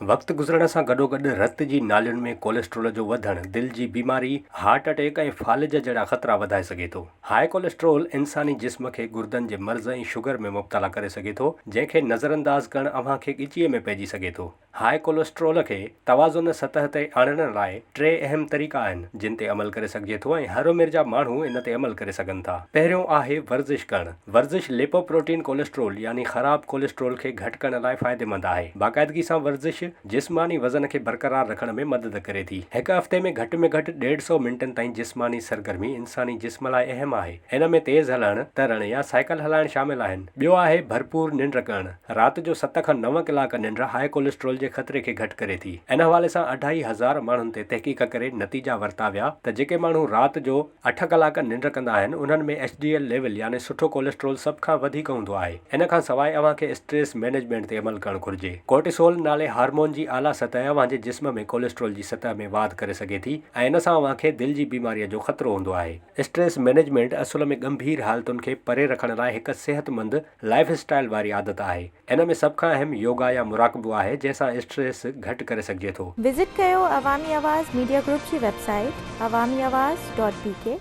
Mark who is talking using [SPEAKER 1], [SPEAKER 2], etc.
[SPEAKER 1] وقت گذرڻ سان گڏوگڏ رت جي نالين ۾ ڪوليسٽرول جو وڌڻ دل جي بيماري، هارٽ اٽيڪ ۽ فالج جهڙا خطرا وڌائي سگهي ٿو. هاء ڪوليسٽرول انساني جسم کي گردن جي مرض ۽ شگر ۾ مبتلا ڪري سگهي ٿو، جنهن کي نظرانداز ڪرڻ اوهان کي ڳچيء ۾ پئجي سگهي ٿو. هاء ڪوليسٽرول کي توازن سطح تي آڻڻ لاء ٽي اهم طريقا آهن، جن تي عمل ڪري سگهجي ٿو ۽ هر عمر جا ماڻهو ان تي عمل ڪري سگهن ٿا. پهريون آهي ورزش ڪرڻ. ورزش ليپوپروٽين ڪوليسٽرول يعني خراب ڪوليسٽرول کي گهٽ ڪرڻ لاء فائديمند آهي. باقاعدگي سان ورزش جسماني وزن کي برقرار رکڻ ۾ مدد ڪري ٿي. هڪ هفتي ۾ گهٽ ۾ گهٽ ڏيڍ سئو منٽن تائين جسماني سرگرمي انساني جسم لاء اهم آهي. ان ۾ تيز هلڻ، ترڻ يا سائيڪل هلائڻ شامل آهن. ٻيو آهي ڀرپور ننڊ ڪرڻ. رات جو ست کان نو ڪلاڪ ننڊ هاء ڪوليسٽرول جي خطري کي گهٽ ڪري ٿي. ان حوالي سان اڍائي هزار ماڻهن تي تحقيق ڪري نتيجا ورتا ويا ته جيڪي ماڻهو رات جو اٺ ڪلاڪ ننڊ ڪندا آهن انهن ۾ ايڇ ڊي ايل ليول يعني سٺو ڪوليسٽرول سڀ کان وڌيڪ هوندو آهي. ان کان سواء اوهان کي اسٽريس مئنيجمينٽ تي عمل ڪرڻ گهرجي. ڪورٽيسول نالي هارمون جي اعليٰ سطح اوهان جي جسم ۾ ڪوليسٽرول جي سطح ۾ واڌ ڪري سگهي ٿي ۽ ان سان اوهان کي دل جي بيماري جو خطرو هوندو آهي. اسٽريس مئنيجمينٽ اصل ۾ ڳنڀير حالتن کي پري رکڻ لاء هڪ صحتمند لائيف اسٽائيل واري عادت آهي. ان ۾ سڀ کان اهم يوگا يا مراقبو آهي جنهن سان اسٽريس گهٽ ڪري سگهجي ٿو.
[SPEAKER 2] وزٽ ڪيو عوامي آواز ميڊيا گروپ جي website Awami Awaz dot B K.